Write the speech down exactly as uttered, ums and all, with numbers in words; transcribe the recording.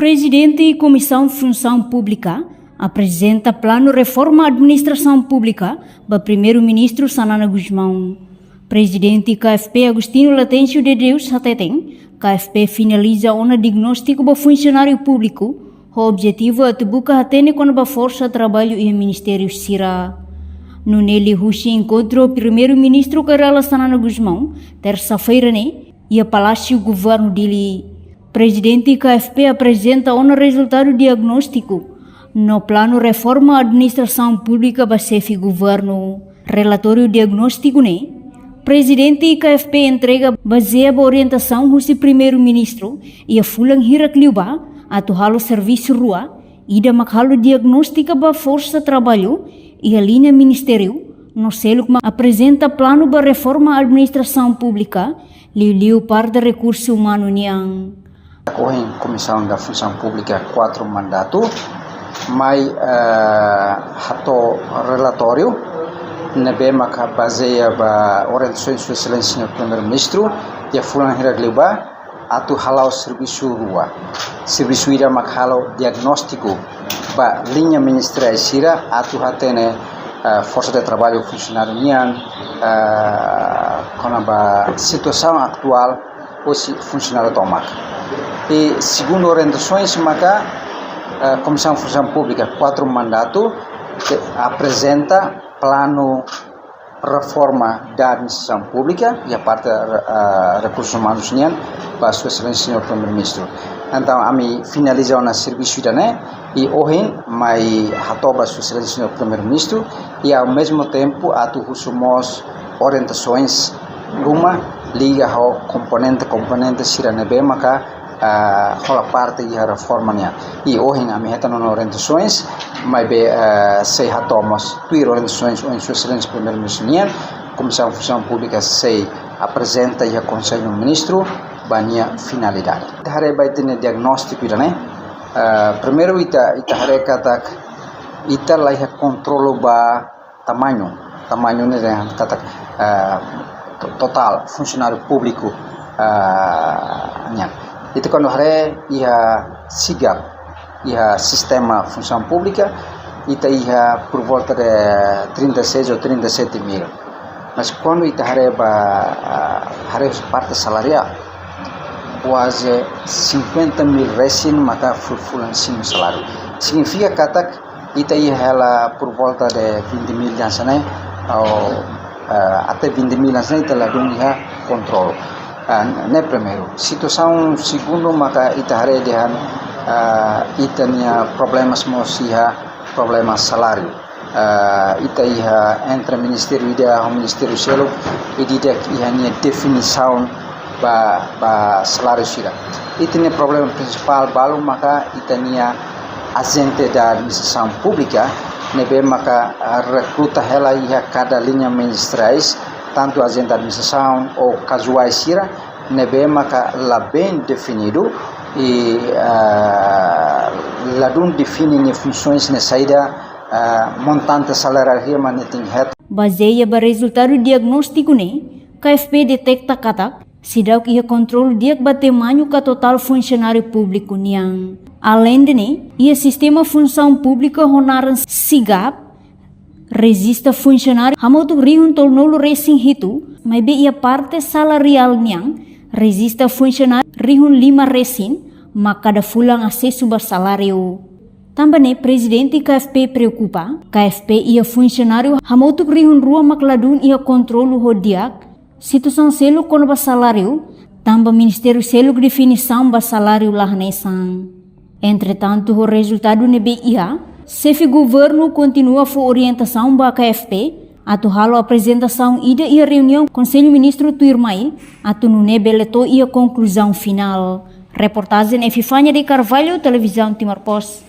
Prezidente Komisaun Funsaun Públika aprezenta planu reforma administrasaun públika ba Primeiru-Ministru Xanana Gusmão. Prezidente K F P Agostinho Latencio de Deus hateten, K F P finaliza ona diagnóstiku ba funsionáriu públiku, ho objetivu atu buka hatene kona-ba forsa traballu iha ministériu sira. Nune'e liuhusi enkontru Primeiru-Ministru Kay Rala Xanana Gusmão, tersa-feira ne'e, iha Palásiu Governu Dili. Prezidente K F P aprezenta ona rezultadu diagnóstiku no planu reforma administrasaun públika ba xefe governu. Relatóriu diagnóstiku ne'e, Prezidente K F P entrega bazeia ba orientasaun husi Primeiru-Ministru iha fulan hirak liubá, atu halo servisu rua, ida mak halo diagnóstika ba forsa traballu iha liña ministériu, no seluk mak aprezenta planu ba reforma administrasaun públika, liuliu parte rekursu umanu nian. Ohin Komisaun da Funsaun Públika kuatru mandatu mai, eh, hato'o relatóriu ne'ebé maka bazeia ba orientasaun Sua Exelénsia Señór Primeiru-Ministru iha fulan hirak liubá, atu hala'o servisu rua. Servisu ida mak halo diagnóstiku ba liña ministeriál sira atu hatene, eh, forsa de traballu, funsionáriu nian, eh, kona-ba situasaun atuál husi funsionáriu tomak. I segundu orientasaun maka, eh, Komisaun Funsaun Públika kuatru mandatu ke aprezenta planu reforma da administrasaun públika iha parte, eh, rekursus umanus nian ba Sua Exelénsia Señór Primeiru-Ministru. Entaun, ami finaliza ona servisu ida-ne'e, i ohin mai hato'o ba Sua Exelénsia Señór Primeiru-Ministru, i ao mesmo tempo atu husu mós orientasaun ruma liga ho komponente-komponente sira ne'ebé maka, ah, hola parte iha reforma nian. I ohin ami hetan ona orientasaun, maibé, ah, sei hato'o mós tuir orientasaun ohin Sua Exelénsia Primeiru-Ministru nian, Komisaun Funsaun Públika sei aprezenta iha Konsellu Ministru ba nia finalidade. Ita haree ba ita-nia diagnóstiku ida-ne'e, ah, primeiru ita, ita haree katak ita la iha kontrolu ba tamañu, tamañu ne'e dehan katak, eh, to-, totál funsionáriu públiku, eh, nian. Ita kuandu haree iha SIGAP, iha sistema funsaun públika, ita iha por volta de trinta e seis ou trinta e sete mil. Mas kuandu ita haree ba, eh, haree parte salariál, kuaze cinquenta mil resin maka ful-, fulan simu saláriu. Signifika katak ita iha hela por volta de vinte mil hanesan ne'e, ou, eh, até vinte mil hanesan ne'e ita ladún iha kontrolu. Ah, ne'e primeiru. Situasaun segundu maka ita haree dehan, ah, ita-nia problemas mós iha problema saláriu. Ah, ita iha entre ministériu ida ho ministériu seluk, ida-idak iha nia definisaun ba, ba saláriu sira. Ita-nia problema prinsipál balu maka ita-nia ajente da administrasaun públika, ne'ebé maka, ah, rekruta hela iha kada liña ministeriais, tantu ajente administrasaun ou kazuál sira, ne'ebé maka la bem definidu i, ah, ladún define nia funsaun ne'e saida, ah, montante salariál hia mak nia tenke hetan. Bazeia ba rezultadu diagnóstiku ne'e, K F P deteta katak seidauk iha kontrolu di'ak ba tamañu ka totál funsionáriu públiku nian. Aleinde ne'e, iha sistema funsaun públika ho naran SIGAP, rejista funsionáriu hamutuk rihun tolunulu resin hitu, maibé iha parte salariál nian, rejista funsionáriu rihun lima resin, mak kada fulan asesu ba saláriu. Tanba ne'e Prezidente K F P preokupa, K F P iha funsionáriu hamutuk rihun rua mak ladún iha kontrolu ho di'ak, situasaun seluk kona-ba saláriu, tanba ministériu seluk definisaun ba saláriu la hanesan. Entretantu, ho rezultadu ne'ebé iha, xefe governu kontinua fó orientasaun ba K F P atu halo aprezentasaun ida iha reuniaun Konsellu Ministru tuirmai, atu nune'e bele to'o iha konkluzaun finál. Reportajen Epifania de Carvalho, Televizaun Timor Post.